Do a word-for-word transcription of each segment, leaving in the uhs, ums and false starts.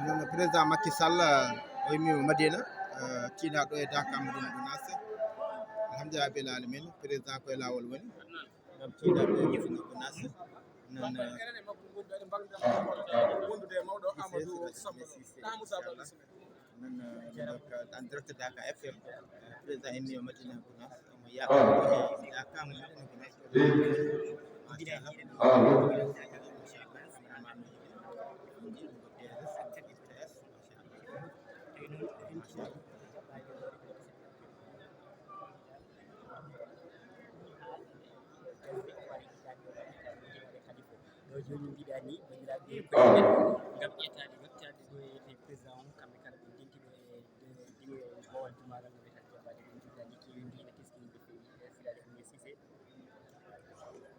Noon président Macky Sall, o yimmi Madina, eh, tiinaa ɗo e Daaka Madina Gounass. Alhamdulillah rabbil alamin, président ko e laawol woni. Ngam tiinaa ɗo e Madina Gounass. Noon, eh, wondude e mawɗo Amadou Samba Lo. Noon, eh, en direct Daaka F M, eh, président yimmi Madina Gounass. Omo yaakaar ko e Daaka Madina Gounass. Machallah. Ɗo jooni mbiɗa ni, banndiraaɓe, ko ngam ƴettaade, wattaade ɗo e président on, kamɓe kala ɓe ndenti ɗo e, e, e bowal jumaagal no wiyetee Jabaade, ɓe njuɗa ni kewi mbiɗa teskini ɓe fewi, e Siraji Amine Cissé,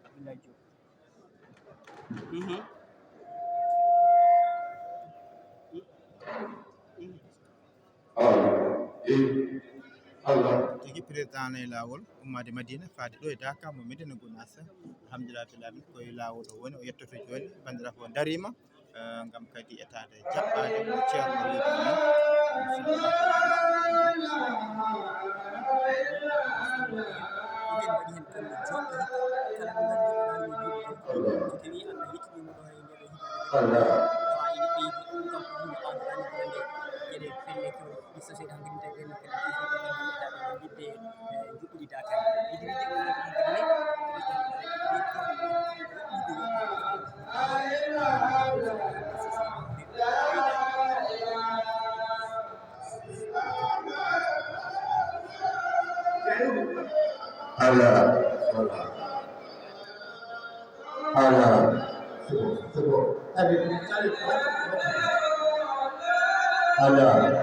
Abdoulaye Diop. Mhm. Mhm. Tigi président ne e laawol ummaade Madina faade ɗo e Daaka mo Medina Gounass. Alhamdulillah, rabbil alamin, ko e laawol o woni, o yettoto jooni. Banndiraaɓe o dariima, eh, ngam kadi etaade jaɓɓaade ko Ceerno wiide ni. Eɗen mbaɗi heen kanko joɗɗo hikka, kala mo ngannduɗaa ɗo woni juɗɗo. So tawii Allah yettiniima ɗo e nder hitaande nde, tawa ene ɓeydi, kanko Huuɗo Aamadu Rani wonande geɗe pelle keewɗe, ɗi société hankadi tagi no pelle keewɗe, etaade no yiɗde, eh, njuɓɓudi Daaka. Yiɗi wiide ko wonande hankadi ne, président de la République, Ala, ala, ala. Ala.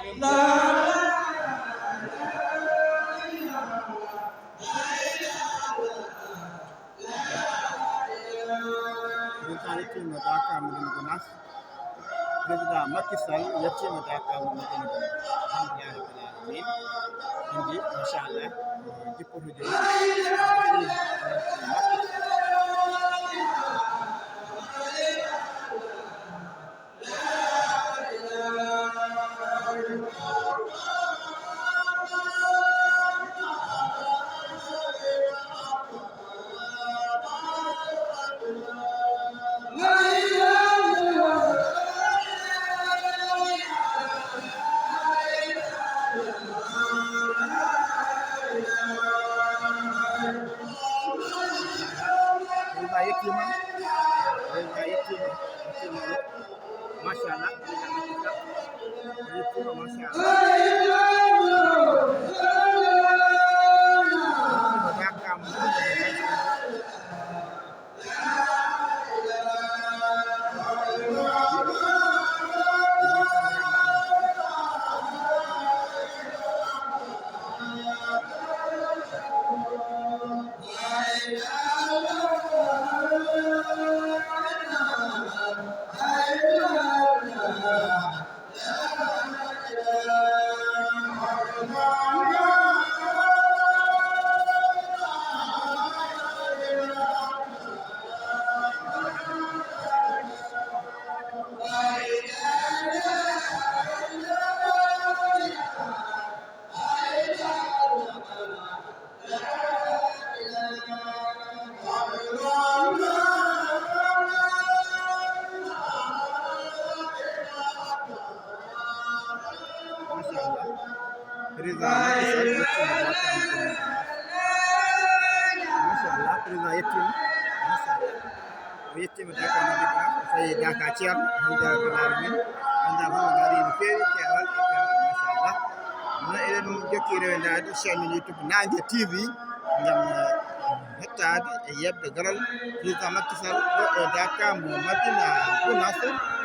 Président yettiima Dakar mo Madina Gounass. Président Macky Sall yettiima Dakar mo Madina Gounass. Alhamdulillahi rabbil alamin. Indi, machallah, jippoto jooni. Président yettiima. Président yettiima. Yettiima. Machallah. Yettiima, machallah. Yettiima, barkaama. Président Macky Sall yettiima Dakar. Machallah, président yettiima. Machallah. O yettiima Dakar Madina, o fayi Dakar Ceerno, alhamdulillahi rabbil alamin. Banndiraaɓe fof, on ngari no feewi, keewal e keewal, machallah. No eɗen jokki rewendaade chaîne YouTube Naange T V, ngam, eh, hettaade e yeɓde garal président Macky Sall ɗo e Dakar mo Madina Gounass.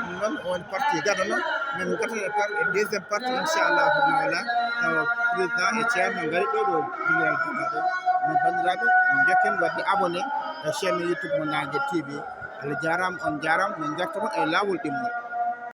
Ɗum noon, o woni parti gadano. Min ngartan e par-, e deuxième partie, inchallahu taala. Tawa président e ceerno ngari ɗo, ɗo bindiral Gounass ɗo. Min banndiraaɓe, njokken waɗde abonné e chaîne YouTube mo Naange T V. Allah jaaraama, on njaaraama, min ngarta on e laawol ɗimmol.